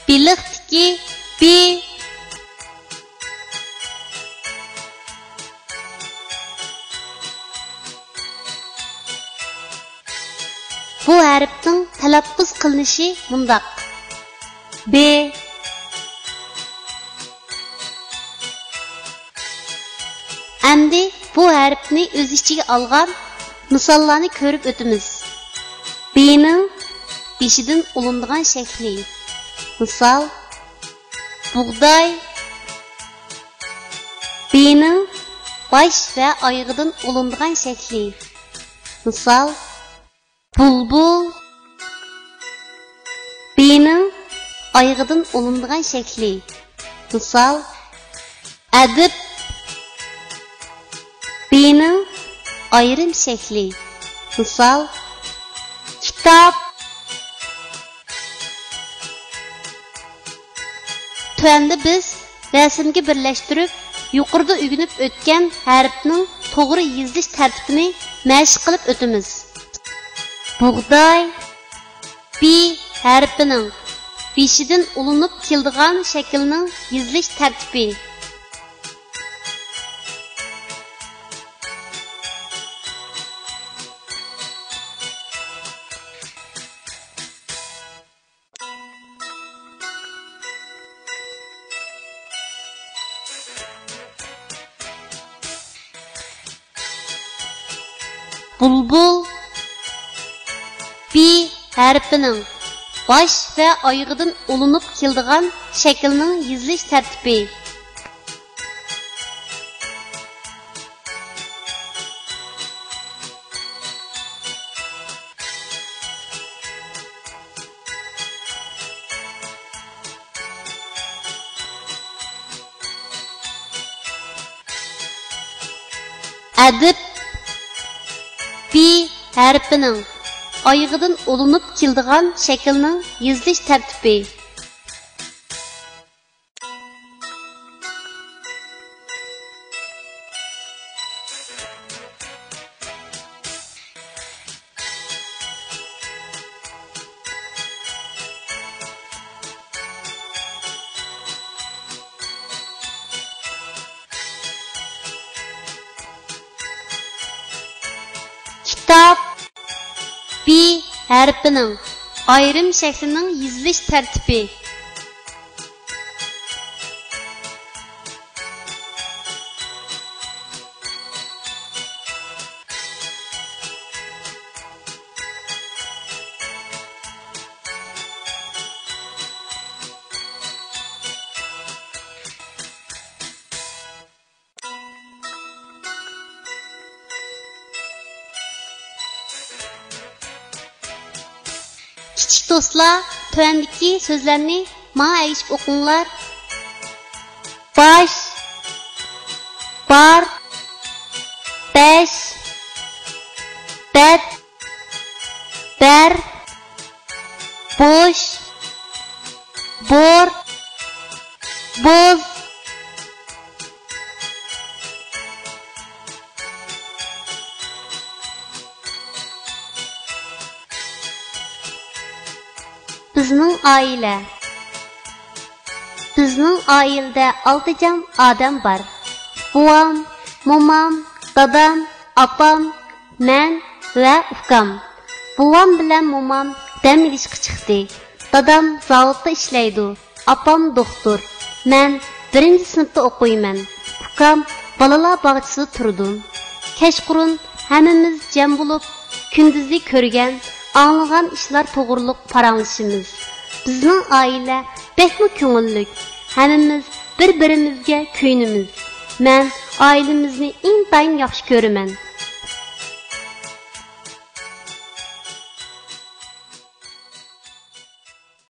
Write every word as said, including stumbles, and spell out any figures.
بېلىقتىكى بى. بۇ ھەرپنىڭ تەلەپپۇز قىلىنىشى مۇنداق: بى. ئەمدى بۇ ھەرپنى ئۆز ئىچىگە ئالغان مىساللارنى كۆرۈپ ئۆتىمىز. بىنىڭ بېشىدىن ئۇلىنىدىغان شەكلى. مىسال، بۇغداي. بىنىڭ باش ۋە ئايىغىدىن ئۇلىنىدىغان شەكلى. مىسال، بۇلبۇل. بىنىڭ ئايىغىدىن ئۇلىنىدىغان شەكلى. مىسال، ئەدىب. بىنىڭ ئايرىم شەكلى. مىسال، كىتاب. تۆۋەندە بىز رەسىمگە بىرلەشتۈرۈپ، يۇقىرىدا ئۆگىنىپ ئۆتكەن ھەرپنىڭ توغرا يېزىلىش تەرتىپىنى مەشىق قىلىپ ئۆتىمىز. بۇغداي، بى ھەرپىنىڭ بېشىدىن ئۇلىنىپ كېلىدىغان شەكىلنىڭ يېزىلىش تەرتىپى. بۇلبۇل، بى ھەرپىنىڭ باش ۋە ئايىغىدىن ئۇلىنىپ كېلىدىغان شەكىلنىڭ يېزىلىش تەرتىپى. ئەدىب، بى ھەرپىنىڭ ئايىغىدىن ئۇلىنىپ كېلىدىغان شەكىلنىڭ يېزىلىش تەرتىپى. كىتاب، بى ھەرپىنىڭ ئايرىم شەكلىنىڭ يېزىلىش تەرتىپى. كىچىك دوستلار، تۆۋەندىكى سۆزلەرنى ماڭا ئەگىشىپ ئوقۇڭلار. باش، بار، بەش، بەت، بەر، بوش، بور، بوز. بىزنىڭ ئائىلە. بىزنىڭ ئائىلىدە ئالتە جان ئادەم بار. بوۋام، مومام، دادام، ئاپام، مەن ۋە ئۇكام. بوۋام بىلەن مومام دەم ئېلىشقا چىقتى. دادام زاۋۇتتا ئىشلەيدۇ. ئاپام دوختۇر. مەن بىرىنچى سىنىپتا ئوقۇيمەن. ئۇكام بالىلار باغچىسىدا تۇرىدۇ. كەچقۇرۇن ھەممىمىز جەم بولۇپ، كۈندۈزى كۆرگەن، ئاڭلىغان ئىشلار توغرۇلۇق پاراڭلىشىمىز. بىزنىڭ ئائىلە بەكمۇ كۆڭۈللۈك. ھەممىمىز بىر-بىرىمىزگە كۆيۈنىمىز. مەن ئائىلىمىزنى ئىنتايىن ياخشى كۆرىمەن.